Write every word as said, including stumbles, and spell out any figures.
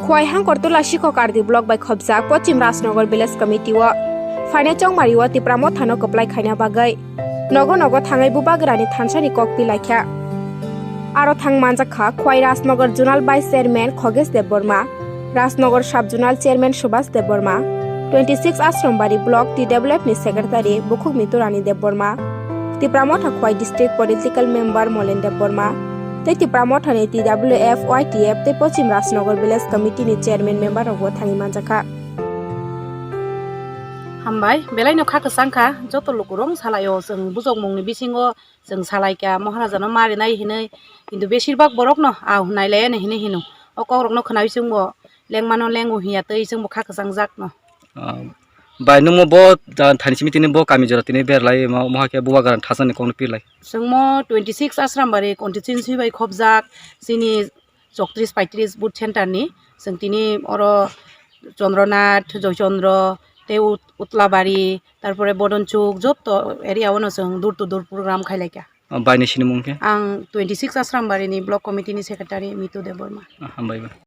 Khwai Hangkortola Sikhokardi block bai khopjak Pochim Rajnagar village committee o phainai chongmari o Tipra Mothano kwplai khaina bagwi nogo nogo thangwi Bubagrani thansani kok pilaikha. Aro thang manjakha Khwai Rajnagar zonal vice chairman Khogesh Debbarma, Rajnagar sub zonal chairman Subhas Debbarma, twenty six Ashram Bari block T W F ni secretary Bukhuk Miturani Debbarma, Tipra Motha Khwai district political member Molen Debbarma, tei Tipra Mothani T W F, Y T F tei Pochim Rajnagar village committee ni chairman member rokbo thangwi manjakha. Hambai, belaino kha kwchang kha, joto lukurok salaio, chwng bujokmungni bisingo chwng salaikha, Maharajano ma rinai hinwi, kintu besirbak borokno a hwnai laiya hinwi hino. O kokrokno khwnawi chwngbo lengmano lengo hinya tei chwngbo kha kwchangjak no. Ah, bai nwngmo bo ja-, thani simi tini bo kami jora tini berlai mo-, moha khe Bubagrani thasani kokno pirlai. Chwngmo twenty six Ashram Bari constituency bai khopjak chini chowtris paitris booth center ni. Chwng tini oro Chandrnath, Joychandra, tei Ut-, Utlabari, tarpore Bodonchuk, joto area o no chwng door to door program khailaikha. Ah, bai ni sinimung khe? Ang twenty six Ashram Bari ni block committee ni secretary Mitu Debbarma. Ah, hambai bai.